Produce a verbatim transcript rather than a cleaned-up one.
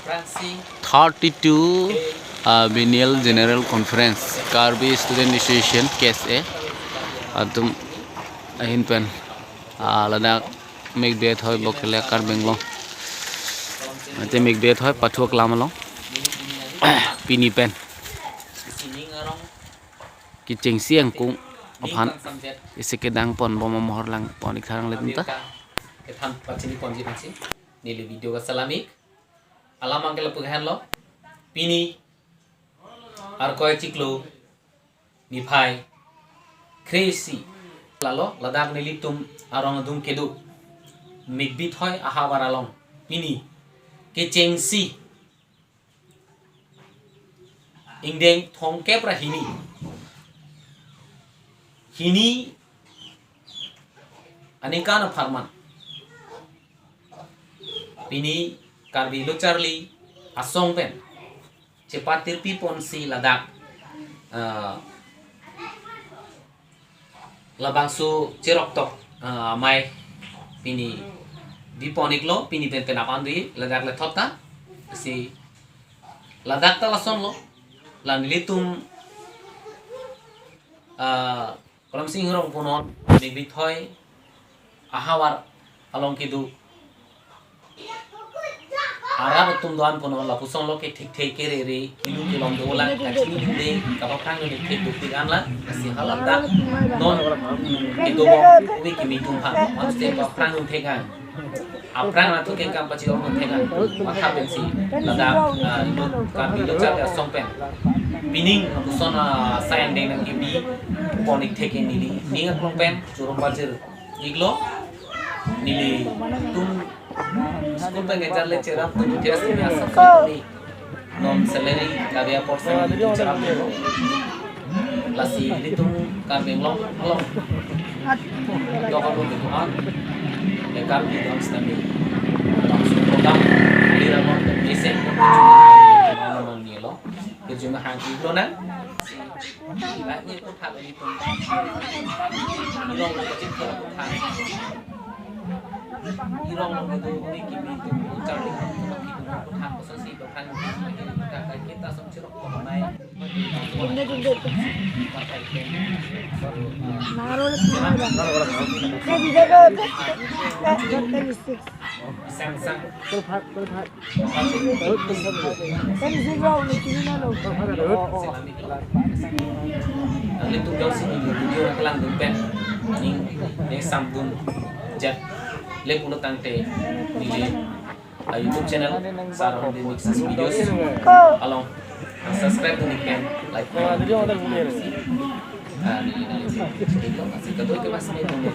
thirty-two uh, Biennial General Conference, Karbi Student Association, K S A, atum ahin pen uh, ladak mek det hoi bokele Karbi Anglong. Ate mek det hoi pathok lam along. Pini pen kechengsi angkung aphan isi kedang pon bom amohor lang pon ik tharang le tum ta. Kethan pachini ponji phansi neli video kaselam ik. Alam angke lapu kahenlo. Pini Arkoi chiklo niphai kre-isi, lalo ladak nelitum arong adung kedo Mikbithoi ahavar along pini kechengsi ingdeng thomkep ra hini, hini aningkan apharman pini Karbi Lo-charli Asong pen chepatirpi ponsi ladak, eh, labangso cheroktok, eh, amei pini dipon iklo, pini pen pen aphan dui ladak le thot ta si ladak ta lasonlo, la nelitum, eh, Kolom Sing Rong punon Mikbithoi ahavar along kedo arat atum do-an punon, lapuson lo ke thekthek kerere, kilu kelom dolang, kachini dingde, kapaphrang dingde thek duktik an lang, lasi haladak non, mm, kedo bom, ove kimi atum aphan, manse paphrang dun thek an. Aphrang atu kengkam pachi ong thek an. Matha pensi ladak, ah, Lo-, Karbi Lo-charli Asong pen pining lapuson, ah, asai angdeng nangkebi pon ik thek neli ning aklong pen choro pajir iklo. Nelitum school pen kejar le cherap tu dia sini asap sini. Non salary kabe apor sini cherap tu. Lasi nelitum Karbi Anglong along dokok lo ketuhan. Ya Karbi dong sitame langsung program di ramon tu mesen. Nelo. Kerja mahang iklo nang. Lagi puthat lagi pun. Irong lagi puthat. Irong lagi tu ini kimi tu cari puthat puthat pasal si puthat. Kita kita semcirok pemain. Ini juga. Partai pen. Naro le. Saya bisa ke. Sang sang. Terphat terphat. Nanglitum jongsi neli video nangkelang dun pen ning, ning samdun jat le pulo tangte neli, ah, YouTube channel Sar Hornbill Mixes Videos along subscribe dun ik pen like. Ah, neli nangli. Itu masih kedua ke masih itu nih.